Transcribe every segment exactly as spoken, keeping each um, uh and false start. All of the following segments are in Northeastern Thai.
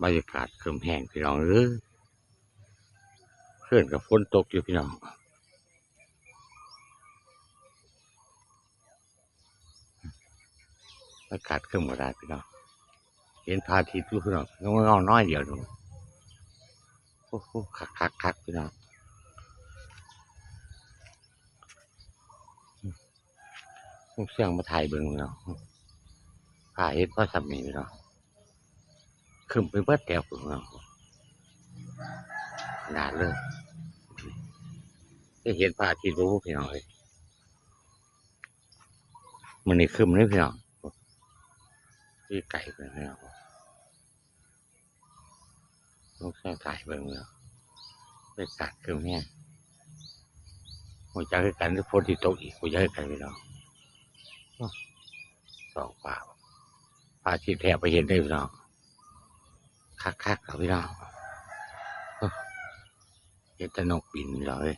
บรรยากาศครึ้มแฮงพี่น้องเอ้ย เฮือนก็ฝนตกอยู่พี่น้อง อากาศครึ้มขนาดพี่น้อง เห็นพระอาทิตย์อยู่พี่น้อง เงาๆน้อยเดียวนึง โอ้โห คักๆๆพี่น้อง ลุงเสี่ยงมาถ่ายเบิ่งพี่น้อง พระเห็นพอส่ำนี้พี่น้อง ครึ้มไปเบิดแล้วพี่น้อง ขนาดเลย จะเห็นพระอาทิตย์บ่พี่น้องเอ้ย มื้อนี้ครึ้มเลยพี่น้อง ที่ไกลไปแล้ว ลุงเสี่ยงถ่ายเบิ่งแล้ว บรรยากาศครึ้มแฮง บ่จักคือกัน ฝนสิตกอีก บ่จักคือกันพี่น้อง ท้องฟ้า พระอาทิตย์แทบบ่เห็นเลยพี่น้อง คักๆครับพี่น้อง เห็นแต่นกบินพี่น้องเอ้ย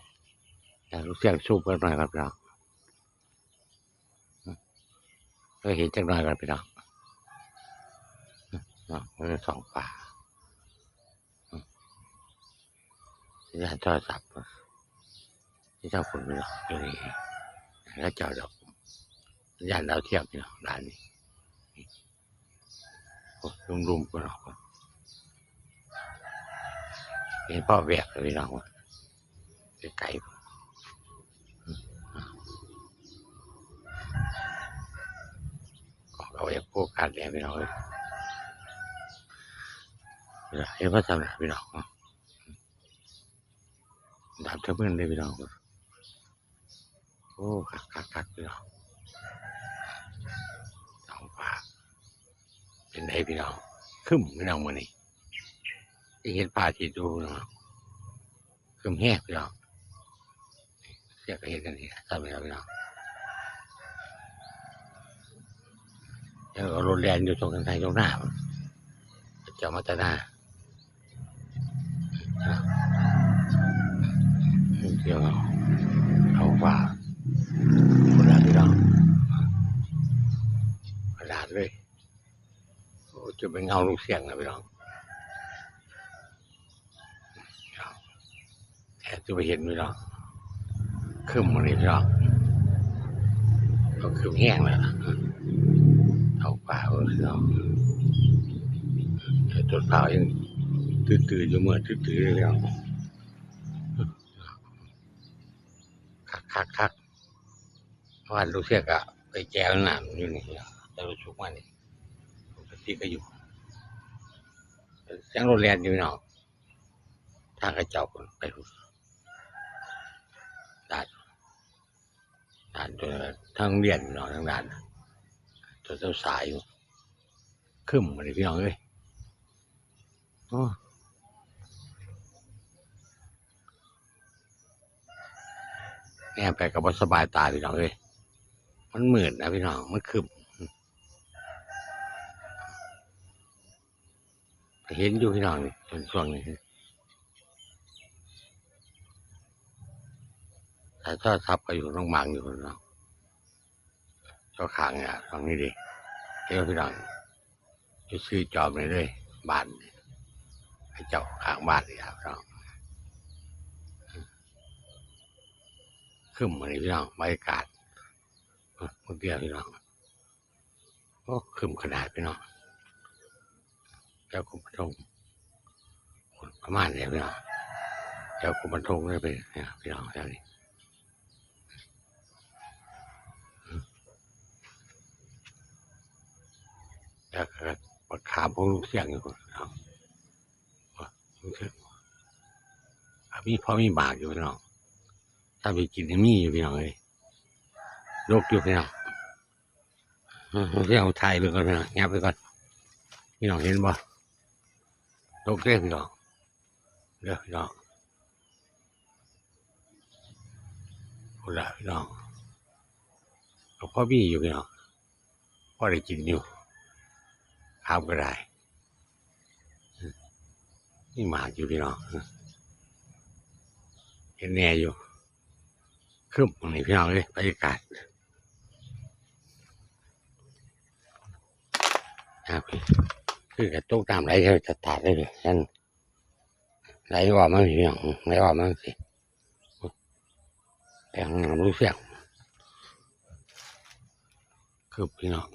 เดี๋ยวลุงเสี่ยงซูมเบิ่งหน่อยครับพี่น้อง เออ เห็นจักหน่อยก่อนพี่น้อง เนาะ มันเป็นท้องฟ้า สัญญาณโทรศัพท์ ที่เจ้าคุณพี่น้อง อยู่นี่ แล้วเจ้าดอก สัญญาณดาวเทียมพี่น้อง ด้านนี้ โอ้ ลุ่มๆพี่น้อง เห็นพ่อแบกเลยพี่น้อง ไกลๆ เอาไว้โฟกัสเนี่ยพี่น้องเอ้ย เห็นพระสำนักพี่น้อง ดาบเทิดเมืองเลยพี่น้อง โอ้ คักคักคักพี่น้อง ท้องฟ้า เป็นไงพี่น้อง ครึ้มพี่น้องมื้อนี้ ได้เห็นพระอาทิตย์อยู่พี่น้อง ครึ้มแฮงพี่น้อง เสี่ยงก็เห็นกันนี่ ทำไมครับพี่น้อง แล้วเอารถแล่นอยู่ตรงไทยตรงหน้า เจ้ามาตาหน้า เดี๋ยวเอาว่าคนละพี่น้อง ขนาดเลย โอ้ จะเป็นเงาลุงเสี่ยงนะพี่น้อง แทบจะบ่เห็นพี่น้อง ครึ้มหมดเลยพี่น้อง ก็ครึ้มแฮงแล้วล่ะ ท้องฟ้าเบิ่งพี่น้อง แต่ต้นพร้าวยังตื่นๆอยู่ มืดตื่นๆเลยพี่น้อง คักคักคัก เพราะว่าลุงเสี่ยงก็ไปแจวน้ำอยู่นี่ล่ะ แต่ลุงสุกมานี่ ปกติก็อยู่ เสียงรถแล่นอยู่เนาะ ทางเขาเจ้าไปพุ้น ด่าน ด่านตัวทางโรงเรียนเนาะ ทางด่าน ตัวเจ้าสายอยู่ ครึ้มมาเลยพี่น้องเอ้ย โอ้ แนมไปก็บ่สบายตาพี่น้องเอ้ย มันมืดนะพี่น้อง มันครึ้ม เห็นอยู่พี่น้องนี่ เป็นช่วงนี้ สายโทรศัพท์ก็อยู่ตรงหมางอยู่เนาะ เจ้าข้างเนี่ย ตรงนี้ดิ เห็นบ่พี่น้อง อยู่ซื่อจอมเลยเด้ บ้านนี่ ให้เจ้าข้างบ้านนี่ครับพี่น้อง ครึ้มมาเลยพี่น้อง บรรยากาศ เมื่อกี้พี่น้อง โอ้ ครึ้มขนาดพี่น้อง แถวคุมพันธง ประมาณนี้พี่น้อง แถวคุมพันธงเลยพี่น้อง แถวนี้ แล้วก็บักขามของลุงเสี่ยงอยู่พี่น้อง ลุงเสี่ยง อ่ะ มีพอมีหมากอยู่พี่น้อง ถ้าไปกินนี่มีอยู่พี่น้องเอ้ย ดกอยู่พี่น้อง เออ เดี๋ยวถ่ายเบิ่งก่อนพี่น้อง ยับไปก่อน พี่น้องเห็นบ่ ดกเด้อพี่น้อง เด้อพี่น้อง พุ้นล่ะพี่น้อง ก็พอมีอยู่พี่น้อง พอได้กินอยู่ ขามก็ได้ มีหมากอยู่พี่น้อง เห็นแน่อยู่ ครึ้มนี่พี่น้องเอ้ย บรรยากาศ ครับ คือกระตกน้ำไหลแถวตาดเลย นั่น ไหลออกมาพี่น้อง ไหลออกมาสิ ไปห้องน้ำลูกเสียง คือพี่น้อง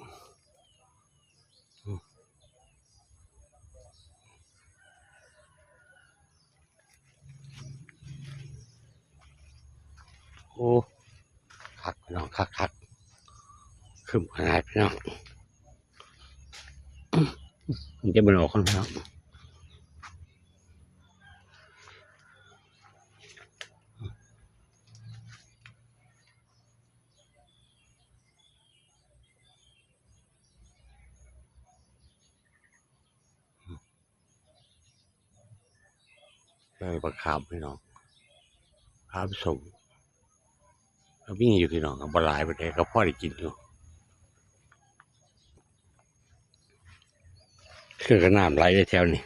โอ้ คักพี่น้อง คักคัก ครึ้มขนาดพี่น้อง มันจะเป็นออกข้างนอก เออ บักขามพี่น้อง ขามส้ม ก็มีอยู่พี่น้อง ก็บ่หลายปานใด ก็พอได้กินอยู่ คือก็น้ำไหลแถวนี้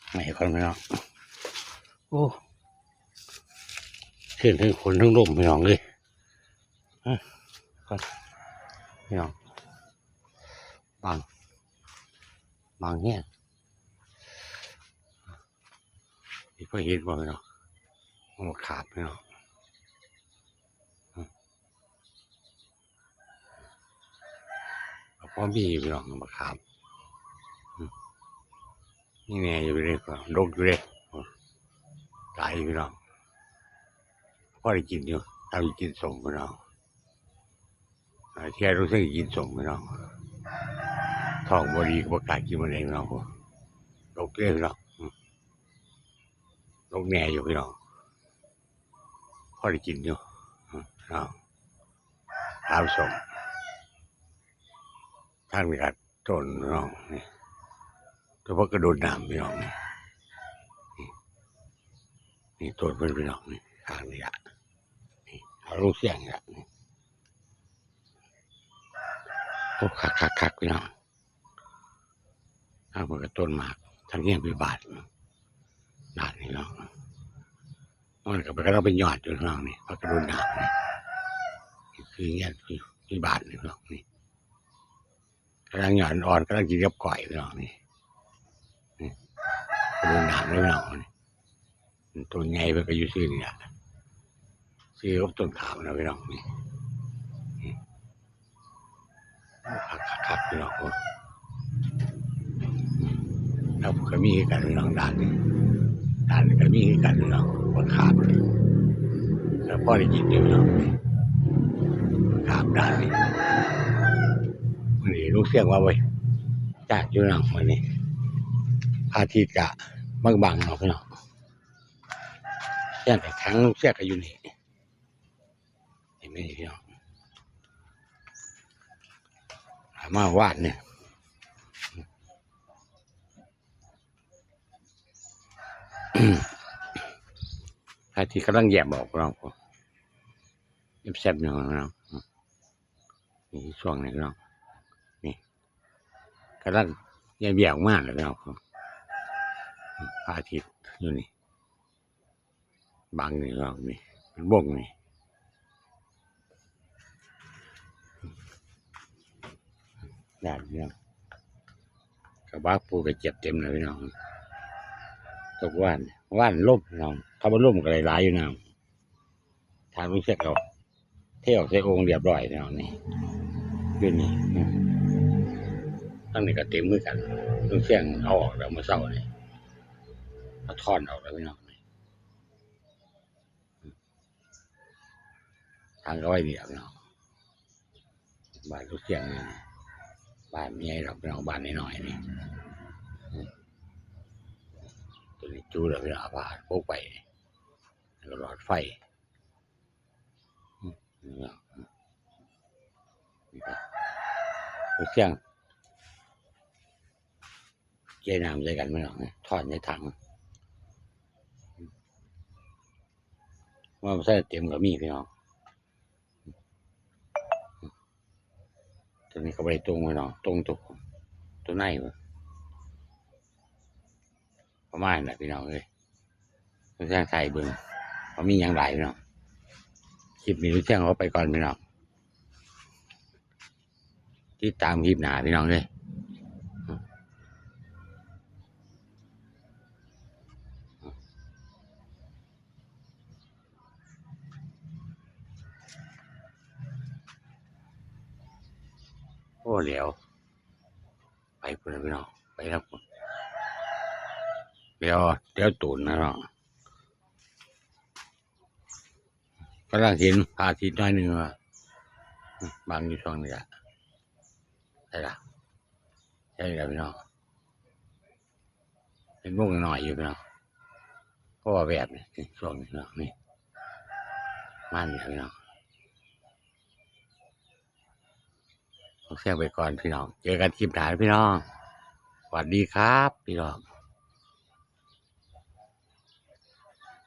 ให้ก่อนพี่น้อง โอ้ เทิง เทิงฝน เทิงลมพี่น้องเอ้ย อ่ะ ก่อน พี่น้อง บัง บังแฮง นี่พอเห็นบ่พี่น้อง มันขาดพี่น้อง อืม ก็พอมีอยู่พี่น้อง บักขาม อืม นี่แน่อยู่เลย ก็ดกอยู่เลย หลายอยู่พี่น้อง พอได้กินอยู่ ทำกินส้มพี่น้อง อ่า เที่ยต้องซื้อกินส้มพี่น้อง ท้องบ่ดีก็บ่กล้ากินบ่ได้พี่น้อง ดกเลยพี่น้อง อืม ดกแน่อยู่พี่น้อง พอได้กินอยู่ อืม เอา ขามส้ม ทางนี้ก็ต้นพี่น้อง นี่ ต้นผักกระโดดน้ำพี่น้อง นี่ นี่ นี่ต้นเพิ่นพี่น้อง นี่ ทางนี้ละ นี่ เอาลูกเสียงนี่ละ นี่ โอ้ คักคักคักพี่น้อง ทางเพิ่นก็ต้นหมาก ทางเฮียนพี่บาท ด้านนี้เนาะ มันก็ไป กำลังเป็นยอดอยู่พี่น้อง นี่ ผักกระโดดน้ำ นี่ นี่คือเฮียนพี่ พี่บาทนี่พี่น้อง นี่ กำลังยอดอ่อน กำลังกินกับก้อยพี่น้อง นี่ นี่ ผักกระโดดน้ำเลยพี่น้อง นี่ ต้นใหญ่เพิ่นก็อยู่ซื่อนี่ล่ะ ซื่อกับต้นขามนะพี่น้อง นี่ นี่ คักคักคักพี่น้อง โอ้ แล้วก็มีคือกันพี่น้อง ด้านนี้ ด้านนี้ก็มีคือกันพี่น้อง บักขาม แล้วพอได้กินอยู่พี่น้อง นี่ บักขามด้านนี้ มื้อนี้ลูกเสียงว่าไว้ จ้าอยู่พี่น้อง มื้อนี้ พระอาทิตย์ก็บังๆเนาะพี่น้อง เสียงก็ทั้งลูกเสียงก็อยู่นี่ เห็นไหมพี่น้อง หามาวาดเนี่ย พระอาทิตย์กำลังแยมออกพี่น้อง แซ่บๆเนาะพี่น้อง นี่ช่วงนี้พี่น้อง นี่ กำลังแยมออกมาแล้วพี่น้อง พระอาทิตย์อยู่นี่ บังนี่พี่น้อง นี่ เป็นวงนี่ ด้านนี้ กระบะปูกระเจี๊ยบเต็มเลยพี่น้อง ตกว่าน ว่านลมพี่น้อง ถ้าบ่ลมก็ได้หลายอยู่น้ำ ทางลูกเสียงเอาเทออกใส่โอ่งเรียบร้อยพี่น้อง นี่ อยู่นี่ อืม ทางนี้ก็เต็มคือกัน ลูกเสียงเอาออกแล้วมื้อเช้านี่ เอาถอนออกแล้วพี่น้อง นี่ ทางก็ไว้เดียวพี่น้อง บ้านลูกเสียงนี่ บ้านใหญ่ดอกพี่น้อง บ้านน้อยๆนี่ อืม ตัวนี้จูดแล้วพี่น้อง เอาผ้าโปกไป แล้วก็หลอดไฟ อืม นี่เนาะ นี่ครับ ลูกเสียง เจน้ำใส่กันพี่น้อง ถอนในถัง ว่ามันใส่เต็มก็มีพี่น้อง ตัวนี้ก็บ่ไปตรงพี่น้อง ตรงตัว ตัวในเว้ย ประมาณนั้นพี่น้องเอ้ย ลูกเสียงไทยเบิ่ง บ่มีหยังหลายพี่น้อง คลิปนี้ลูกเสียงเอาไปก่อนพี่น้อง เจ ติดตามคลิปหน้าพี่น้องเอ้ย โอ้ แล้ว ไปพุ่นล่ะพี่น้อง ไปแล้วพุ่น แล้ว แล้วตูนนะเนาะ กำลังเห็นพระอาทิตย์หน่อยหนึ่งว่า บังอยู่ช่วงนี้ละ ใช่ละ ใช่แล้วพี่น้อง เป็นวงน้อยอยู่พี่น้อง เพราะว่าแบบนี้ช่วงนี้เนาะ นี่ มันเนี่ยพี่น้อง ขอเสียงไปก่อนพี่น้อง เจอกันคลิปหน้าพี่น้อง สวัสดีครับพี่น้อง